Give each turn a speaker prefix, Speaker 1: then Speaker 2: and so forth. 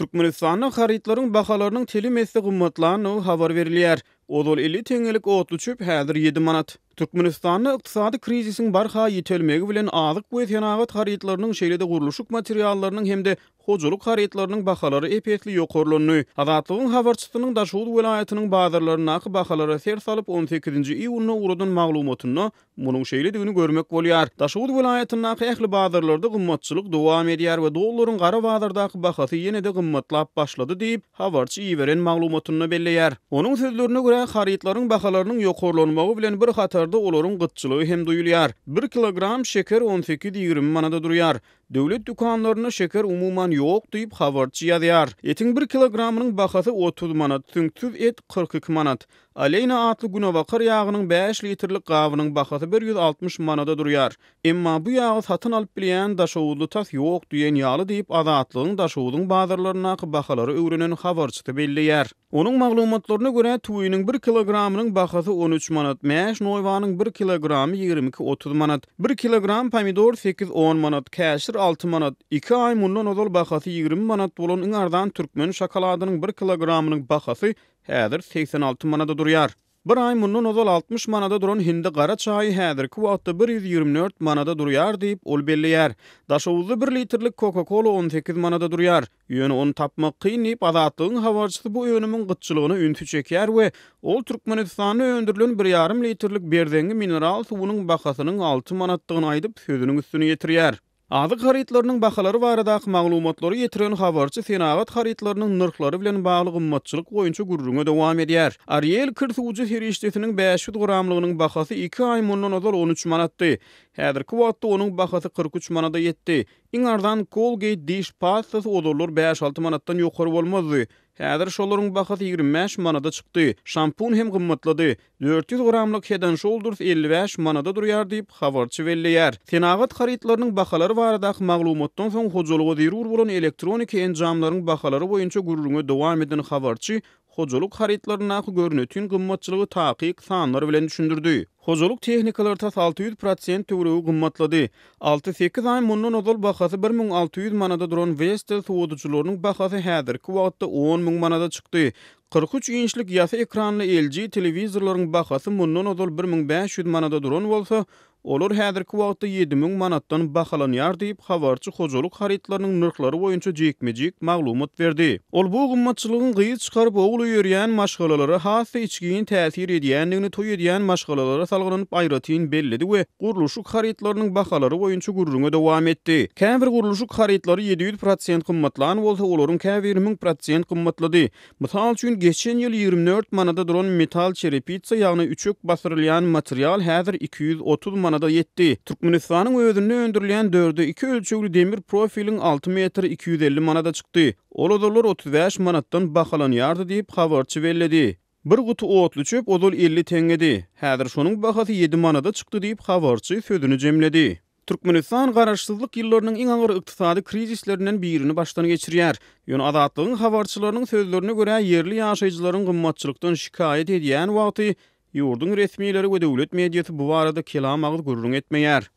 Speaker 1: Türkmenistanda harytlaryň bahalarynyň telim esse gymmatlandygy habar berilýär. Ozal 50 teňňelik otluçöp häzir ýedi manat. Türkmenistanda ykdysady krizisiň barha ýitelmegi bilen azyk we senagat harytlarynyň, şeýle-de gurluşyk materiallarynyň hem-de hojalyk harytlarynyň bahalary ep-esli ýokarlandy. Azatlygyň habarçysynyň Daşoguz welaýatynyň bazarlaryndaky bahalara ser salyp, on sekizinji iýunda ugradan maglumatynda Munuň şeýledigini görmek bolýar. Daşoguz welaýatyndaky ähli bazarlarda gymmatçylyk dowam edýär we dollaryň gara bazardaky bahasy ýene-de gymmatlap başlady diýip, habarçy iberen maglumatynda belleýär. Onuň sözlerine görä, harytlaryň bahalarynyň ýokarlanmagy bilen bir hatarda olaryň gytçylygy hem duýulýar. Bir kilogram şeker on sekiz-ýigrimi manada durýar. Döwlet dükanlarynda şeker umuman ýok diýip, habarçy ýazýar. Etiň bir kilogramynyň bahasy 30 manat, süňksüz et 42 manat. Aleýna atly günebakar ýagynyň bäş litrlik gabynyň bahasy 160 manada durýar. Emma bu ýagy satyn alyp bilýän daşoguzly tas ýok diýen ýaly diýip, Azatlygyň Daşoguzyň bazarlaryndaky bahalary öwrenen habarçysy belleýär. Onuň maglumatlaryna görä, tüwiniň bir kilogramynyň bahasy 13 manat, mäş noýbanyň bir kilogramy 22-30 manat, bir kilogram pomidor sekiz-on manat, käşir alty manat. Iki aý mundan ozal bahasy 20 manat bolan iň arzan türkmen şokoladynyň bir kilogramynyň bahasy häzir 86 manada durýar. Bir aý mundan ozal 60 manada duran hindi gara çaýy häzirki wagtda 124 manada durýar diýip, ol belleýär. Daşoguzda bir litrlik Coca-Cola 18 manada durýar. Ýöne ony tapmak kyn diýip, Azatlygyň habarçysy bu önümiň gytçylygyna ünsi çekýär we ol Türkmenistanda öndürilen bir ýarym litrlik Berzeňňi mineral suwunyň bahasynyň alty manatdygyny aýdyp, sözüniň üstüni ýetirýär. Azyk harytlarynyň bahalary baradaky maglumatlary ýetiren habarçy senagat harytlarynyň nyrhlary bilen bagly gymmatçylyk boýunça gürrüňe dowam edýär. Ariel kir suwujy serişdesiniň 500 gramlygynyň bahasy iki aý mundan ozal 13 manatdy. Häzirki wagtda onuň bahasy 43 manada ýetdi. Iň arzan Colgate diş pastasy ozallar bäş-alty manatdan ýokary bolmazdy. Häzir şolaryň bahasy 25 manada çykdy. Şampun hem gymmatlady. 400 gramlyk Head and Shoulders 55 manada durýar diýip, habarçy belleýär. Senagat harytlarynyň bahalary baradaky maglumatdan soň hojalyga zerur bolan elektroniki enjamlaryň bahalary boýunça gürrüňe dowam eden habarçy hojalyk harytlaryndaky görnetin gymmatçylygy takyk sanlar bilen düşündirdi. Hojalyk tehnikalary tas 600 prosent töweregi gymmatlady. Alty-sekiz aý mundan ozal bahasy 1600 manada duran Vestel sowadyjylarynyň bahasy häzirki wagtda 10 müň manada çykdy. 43 inçlik ýasy ekranly LG telewizorlaryň bahasy mundan ozal 1500 manada duran bolsa, Olar häzirki wagtda 7000 manatdan bahalanýar diýip, habarçy hojalyk harytlarynyň nyrhlary boýunça jikme-jik maglumat berdi. Ol bu gymmatçylygyň gyz çykaryp, ogul öýerýän maşgalalara has-da içgin täsir edýändigini toý edýän maşgalalara salgylanyp aýratyn belledi we gurluşyk harytlarynyň bahalary boýunça gürrüňe dowam etdi. Käbir gurluşyk harytlary 700 prosent gymmatlan bolsa, olaryň käbiri 1000 prosent gymmatlady. Mysal üçin, geçen ýyl 24 manada duran metal çerepitsa, ýagny üçek basyrylýan material häzir 230 manada ýetdi. Türkmenistanyň özünde öndürilýän dörde iki ölçegli demir profiliň alty metri 250 manada çykdy. Ol ozallar 35 manatdan bahalanýardy diýip, habarçy belledi. Bir guty otluçöp ozal 50 teňňedi. Häzir şonuň bahasy ýedi manada çykdy diýip, habarçy sözüni jemledi. Türkmenistan garaşsyzlyk ýyllarynyň iň agyr ykdysady krizislerinden birini başdan geçirýär. Ýöne Azatlygyň habarçylarynyň sözlerine görä, ýerli ýaşaýjylaryň gymmatçylykdan şikaýat edýän wagty, ýurduň resmileri we döwlet mediasy bu barada kelam agyz gürrüň etmeýär.